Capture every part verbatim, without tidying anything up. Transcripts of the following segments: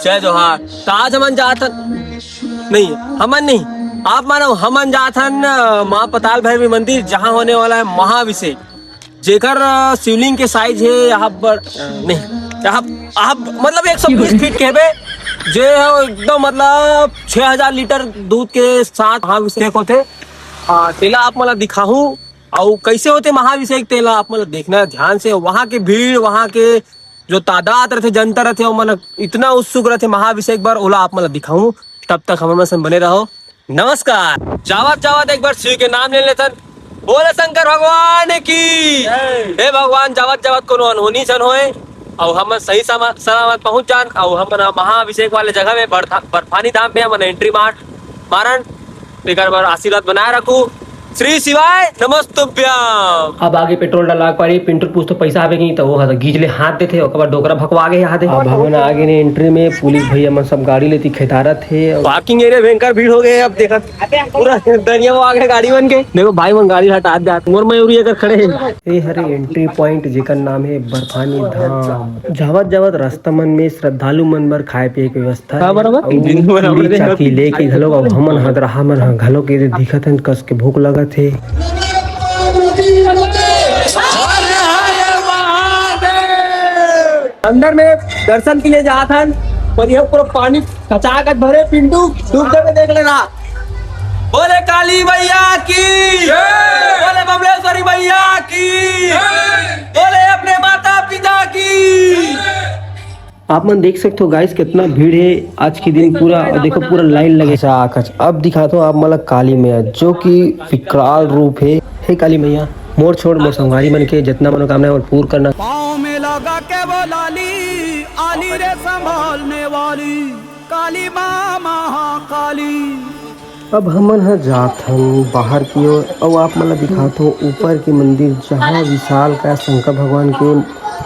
जय जोहार। तो आज हमन जात हन, नहीं, हमन नहीं, आप मानो, हमन जात हन, अ, माँ पताल भैरवी मंदिर, जहाँ होने वाला है महाभिषेक, जेकर, अ, शिवलिंग के साइज है यहाँ पर, अ, नहीं, यहाँ, यहाँ मतलब एक सौ बीस फीट के बे, जे है एकदम मतलब छह हजार लीटर दूध के साथ महाभिषेक होते। अ, तेला आप मतलब दिखाहूँ, अउ कैसे होते महाभिषेक, तेला आप मतलब देखना ध्यान से। वहाँ के भीड़, वहाँ के जो तादाद रहते, जनता रहते, वो मन इतना उत्सुक रहते महाभिषेक बर, ओला आप मन ल दिखाऊं। तब तक हमर मन संग बने रहो। नमस्कार। जावत जावत एक बार शिव के नाम ले लेथन। बोले शंकर भगवान की। हे भगवान, जावत जावत कोनो अनहोनी झन होए, अउ हमन सही समा-, सलामत पहुंच जान, अउ हमन महाभिषेक वाले जगह में बरथा-, बर्फानी धाम पे हमन एंट्री मार मारन, तेकर बर आशीर्वाद बनाए रखू। श्री शिवाय नमस्तुभ्यम। अब आगे पेट्रोल डला के पारी, पिंटू पूछ तो पैसा आवे कि नहीं, तो वो हा गीच ले हाथ देथे, ओकर बाद डोकरा भकवा गे हाथे। अब हमन आगे ने एंट्री में, पुलिस भैया मन सब गाड़ी लेती खेतारत हे। पार्किंग एरिया भयंकर भीड़ हो गए, अब देखत पूरा दरिया में आ गए गाड़ी मन के। देखो भाई मन गाड़ी हटा दे, मोर मयूरी अगर खड़े हैं। ए हरे एंट्री पॉइंट, जेकर नाम है बर्फानी धाम। जावत जावत रास्ता मन में श्रद्धालु मन बर खाए पिए के व्यवस्था है। हाँ, बराबर। अउ पूरी चाकी लेके घलो, अउ हमन हदरहा मन ह घलो के दिखत हन, कस के भूख लगत हे। अंदर में दर्शन के लिए जात हन, पर यह पूरा पानी कचाकच भरे, पिंटू डूब के देख लेना। बोले काली मैया की, बोले बमलेश्वरी मैया की, बोले अपने माता पिता की। आप मन देख सकते हो गाइस, कितना भीड़ है आज के दिन पूरा। और देखो पूरा लाइन लगे। अच्छा, आकाश, अब दिखाता हूँ आप मन ला काली मैया, जो कि विकराल रूप है। हे काली मैया, मोर छोड़ मोर संगवारी मन के जितना मनोकामना है, वो पूर करना। पाँव में लगा के वो लाली, आली रे संभालने वाली, काली माँ महाकाली। अब हमन ह जात हन बाहर की ओर, अउ आप मन ला दिखात हो ऊपर के मंदिर, जहाँ विशाल का शंकर भगवान के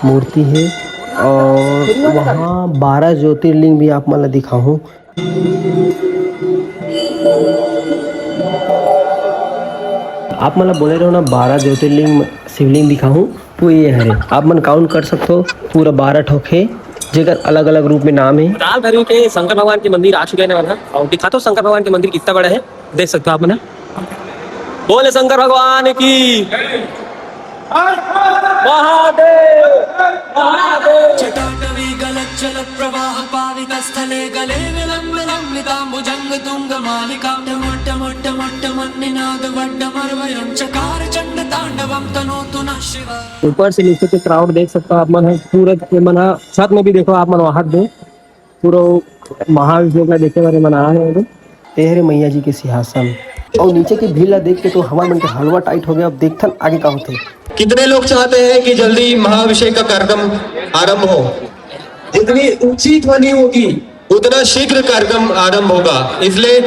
मूर्ति है, और वहाँ बारह ज्योतिर्लिंग भी आप मन ला दिखाहूँ। आप मन ला बोले रहो ना, बारह ज्योतिर्लिंग शिवलिंग दिखाहूँ। तो ये हरे, आप मन काउंट कर सकते हो, पूरा बारह ठोक हे, जेकर अलग-अलग रूप में नाम हे। पताल भैरवी के शंकर भगवान के मंदिर आ चुके हैं ना, और दिखा तो शंकर भगवान के मंदिर कितना बड़ा है, देख सकते हो आप मन। बोले शंकर भगवान की, महादेव, महादेव। जटाटवी गलज्जलप्रवाहपावितस्थले गले विलम्बितम्बिताम्बुजङ्गतुङ्गमालिका। टमट्टमट्टमट्टमन्निनादवड्डमर्वयं चकार चण्डताण्डवं तनोतु नः शिवः। ऊपर से नीचे के क्राउड देख सकते हो आप मन ह, पूरा ये मन ह, छत में भी देखो आप मन वहां दे, पूरा महाविष्णु का देखे वाले मन आ रहे हैं। ए हरे मैया जी के सिंहासन, और नीचे के भीड़ ला देख के तो हमार मन के हलवा टाइट हो गया। अब देखथन आगे का होथे। कितने लोग चाहते हैं कि जल्दी महाभिषेक का कार्यक्रम आरंभ हो? जितनी ऊंची ध्वनि होगी, उतना शीघ्र कार्यक्रम आरंभ होगा, इसलिए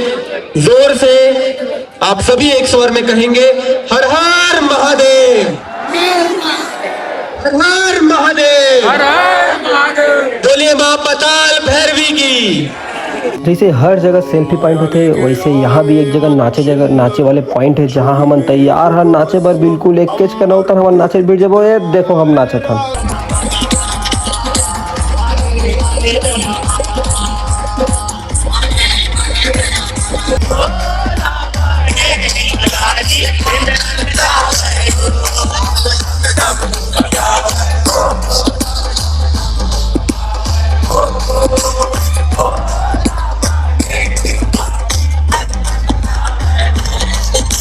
जोर से आप सभी एक स्वर में कहेंगे, हर हर महादेव, हर हर महादेव, हर हर महादेव। बोलिए माँ पताल भैरवी की। जैसे हर जगह सेल्फी पॉइंट होथे, वैसे यहाँ भी एक जगह नाचे, जगह नाचे वाले पॉइंट है, जहाँ हमन तैयार हन नाचे बर। बिल्कुल एक केच के नौतर हमन नाचे भिड़ जबो। ए देखो, हम नाचत हन।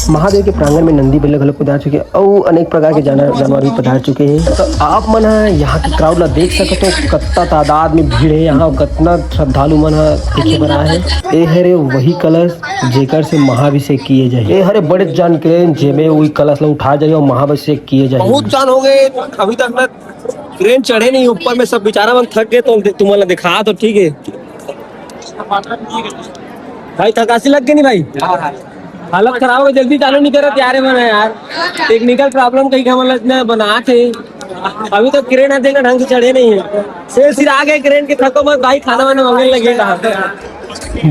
महादेव के प्रांगण में नंदी बैल घलो पधार चुके हैं, अउ अनेक प्रकार के जानवर, जानवर भी पधार चुके हैं। तो आप मन ह यहाँ के क्राउड ला देख सकत हो, कत्ता तादाद में भीड़ है यहाँ, कतना श्रद्धालु मन ह देखे बर आए हैं। ए हरे वही कलश, जेकर से महाभिषेक किए जाए। ए हरे बड़े जान क्रेन, जेमे वही कलश ला उठा जाए और महाभिषेक किए जाए। बहुत जान हो गए अभी तक ना, क्रेन चढ़े नहीं ऊपर में, सब बेचारा मन थक गए, तो तुमन ला दिखा तो ठीक है। भाई, थकासी लग गई नहीं भाई? हालत खराब हो गई, जल्दी चालू नहीं करत यार, मन यार, टेक्निकल प्रॉब्लम कहीं का, मतलब, इतना बना थे, अभी तो क्रेन आते ना ढंग से चढ़े नहीं है। शेर सिर आ गए क्रेन के, थको मत भाई, खाना वाना मांगने लगे रहा।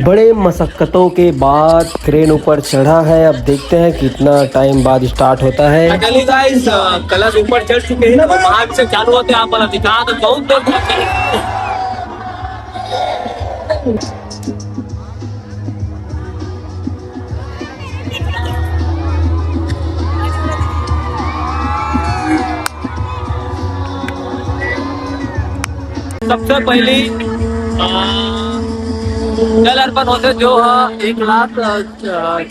बड़े मशक्कतों के बाद क्रेन ऊपर चढ़ा है। अब देखते हैं कितना टाइम बाद स्टार्ट होता है। फाइनली गाइस, अ, कलश ऊपर चढ़ चुके हैं। वहां से चालू होते हैं, आप वाला दिखा तो बहुत देर। सबसे पहली, अ, जल अर्पण होथे, जो ह एक लाख, अ,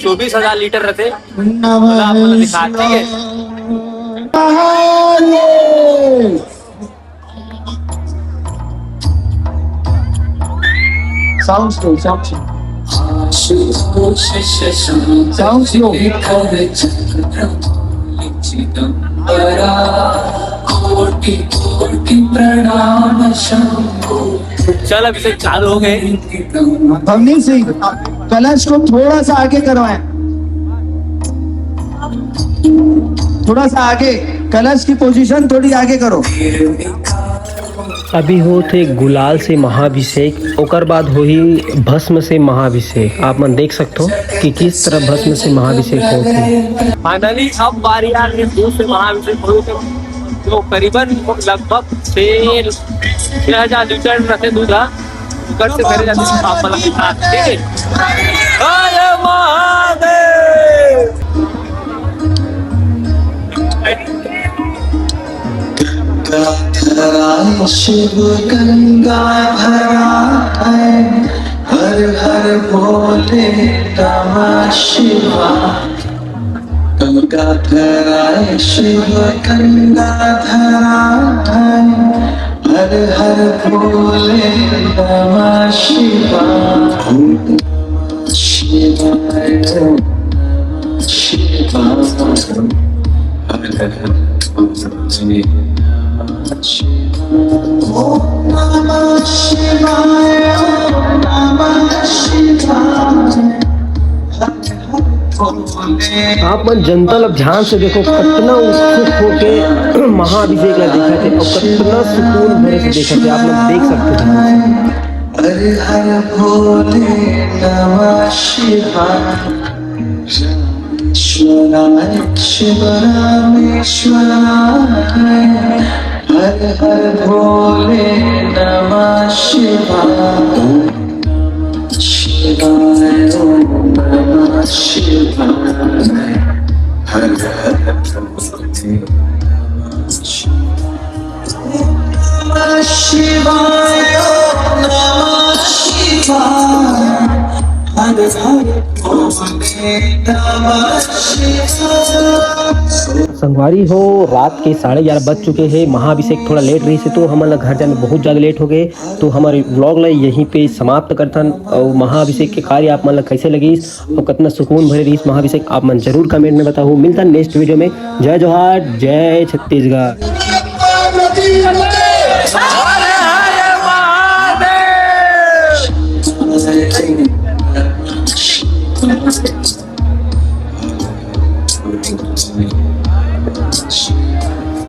चौबीस हजार लीटर रहथे। ओला आप मन ला दिखा, ठीक है? Sound slow, sound slow. Sound slow. चल, अभिषेक, चालू हो गए। भवनीत सिंह, कलश को थोड़ा सा आगे करवाएं, थोड़ा सा आगे, कलश की पोजीशन थोड़ी आगे करो। अभी होत हे गुलाल से महाभिषेक, ओकर बाद होही भस्म से महाभिषेक। आप मन देख सकथो कि किस तरह भस्म से महाभिषेक होत हे। फाइनली अब बारी आ गई दूध से महाभिषेक होही, तो जो करीबन लगभग छः छः हजार लीटर रथे दूध ह, ओकर से भरे जाथे, आप मन ला दिखा, ठीक है? हर महादेव। गंगाधरा शिव गंगाधरा है, हर हर भोले नमः शिवाय। गंगाधरा शिव गंगाधरा है, हर हर भोले नमः शिवाय। ओम नमः शिवाय, ओम नमः शिवाय। हर हर भोले नमः शिवाय। ओम नमः शिवाय, ओम नमः शिवाय। हर हर भोले। आप मन जनता लोग ध्यान से देखो, कितना उत्सुक होके महाअभिषेक ला देखत हे और कितना सुकून भरे से देखत हे, आप लोग देख सकते हो ध्यान से। हर हर भोले नमः शिवाय। रामेश्वराय शिव रामेश्वराय, हर हर भोले नमः शिवाय। ओम नमः शिवाय, ओम नमः शिवाय, हर हर भोले नमः शिवाय। ओम नमः शिवाय, ओम नमः शिवाय, हर हर भोले नमः शिवाय। संगवारी हो, रात के साढ़े ग्यारह बज चुके हे। महाअभिषेक थोड़ा लेट रहिस हे, तो हमन ला घर जाए में बहुत ज्यादा लेट हो गए। तो हमर vlog ला यहीं पे समाप्त करथन। और महाअभिषेक के कार्य आप मन ला कैसे लगिस और कितना सुकून भरे रहिस महाअभिषेक, आप मन जरूर comment में बताहू। मिलथन next video में। जय जोहार, जय छत्तीसगढ़।